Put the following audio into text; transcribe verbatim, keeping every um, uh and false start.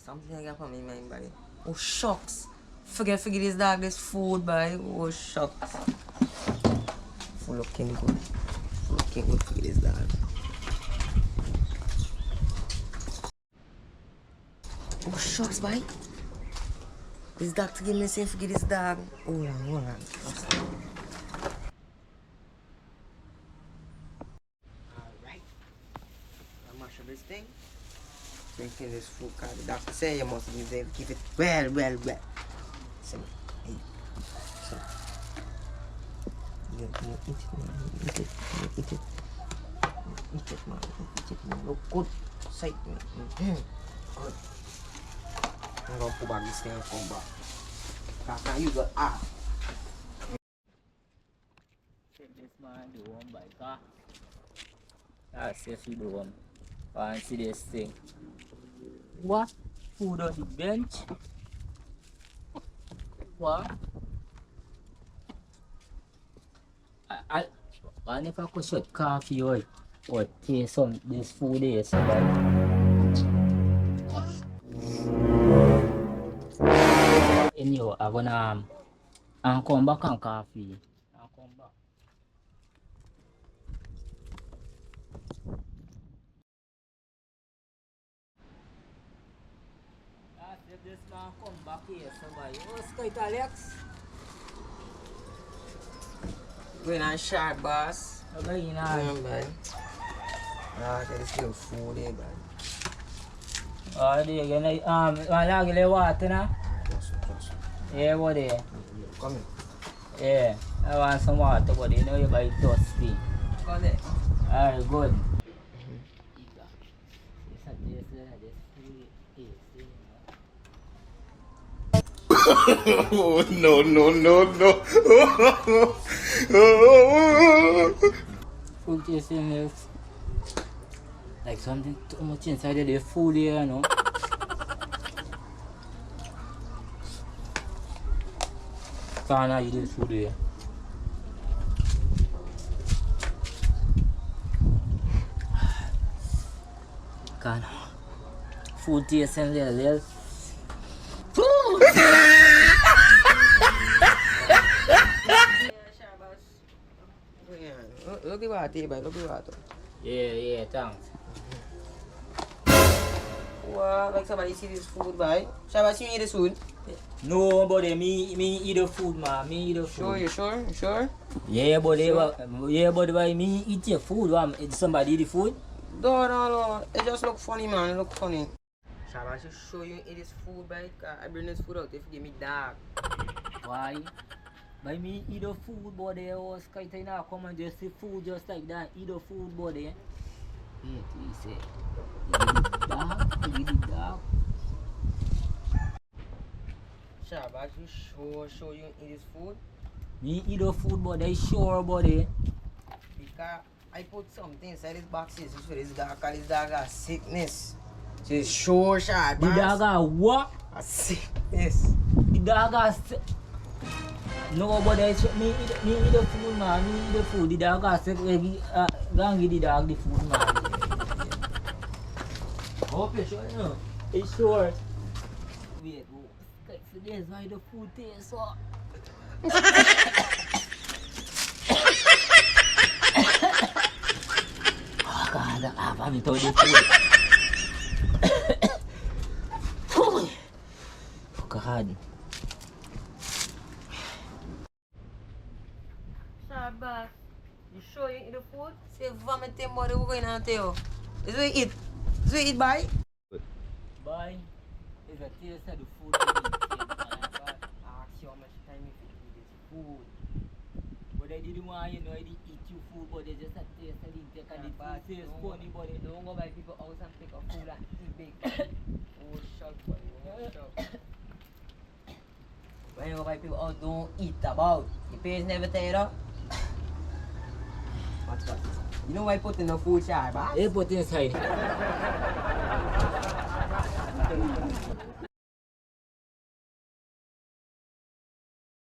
Something like that for me, man, boy. Oh, shucks. Forget, forget this dog, this food, boy. Oh, shucks. Food looking good. Food looking good, forget this dog. Oh, shucks, boy. This doctor give me the same, forget this dog. Hold on, hold on. Alright. I mash up this thing. Drinking this food 'cause the doctor say you must give it, give it well, well, well. So, hey. So. You, you eat it, man. You eat it. You eat it. You eat it, man. You eat it, man. Look good. Sight, man. Mm-hmm. Good. I'm gonna put back this thing and come back. I can use the, ah. Check this man do one by car. That's if you do one. Fancy this thing. What? Food on the bench. What? I, I, I never go shot coffee, oi. Or taste some this food here, so, like. Anyhow, I gonna, um, and come back and coffee. And come back. Ah, if this man come back here, so, boy. Oh, Scout Alex. Going on sharp, boss. How are you now? Yeah, boy. Ah, get this little food here, boy. Oh, do you get, um, want to get water now? Yes, sir, yes, sir. Yeah, what there? Come here. Yeah, I want some water, but you know you buy thirsty. Got it. Alright, good. Oh, no, no, no, no. Food tasting like, like something too much inside of the food here, you know. Can't eat this food here. Can't. Food tasting like this. Food! Yeah, look, look at what I tell you, look at what. Yeah, yeah, thanks. Wow, like somebody see this food, boy. Shabba, you eat this food? No, but, eh, me, me eat the food, man. Me eat the food. Sure, you sure? You sure? Yeah, but, eh, sure. But, yeah, but why me eat your food? Why, eh, somebody eat the food? No, no, no. It just look funny, man. It look funny. Shabba, I should show you eat this food, boy, 'cause I bring this food out if you give me dog. Why? By me eat the food, but they always kite in a come and just see food just like that. Eat the food, but they. Eat, we say. Eat the dog, eat the dog. Shabba, I should show, show you eat this food. Me eat the food, but they sure, but they. Because I put something inside this box here, so this dog, 'cause this dog got sickness. She's sure shot, boss. The dog got what? A sickness. The dog got si-, no, but I say, me eat, me eat the food, man. Me eat the food. The dog got sick. Eh, gi-, uh, go and give the dog the food, man. Hope you sure, you know. It's sure. Wait, wait. Guys, so that's why the food taste so. Oh God, I have me to the food. Oh God. Shabba, you sure you eat the food? Say vomit him, boy, we going on to you. Is we eat? Is we eat, boy? Boy, it's a taste of the food we eat, yeah, man. Boy, I ask you how much time you eat this food. But I didn't want you know I did eat your food, but it's just a taste I didn't take and the food taste funny, but it don't go by people house and pick up food and eat big. Oh, shut, boy. Oh, shut. When you go by people house, don't eat about. Your parents never tell you that? Watch that. You know why put in the food, shy, boss? They put inside.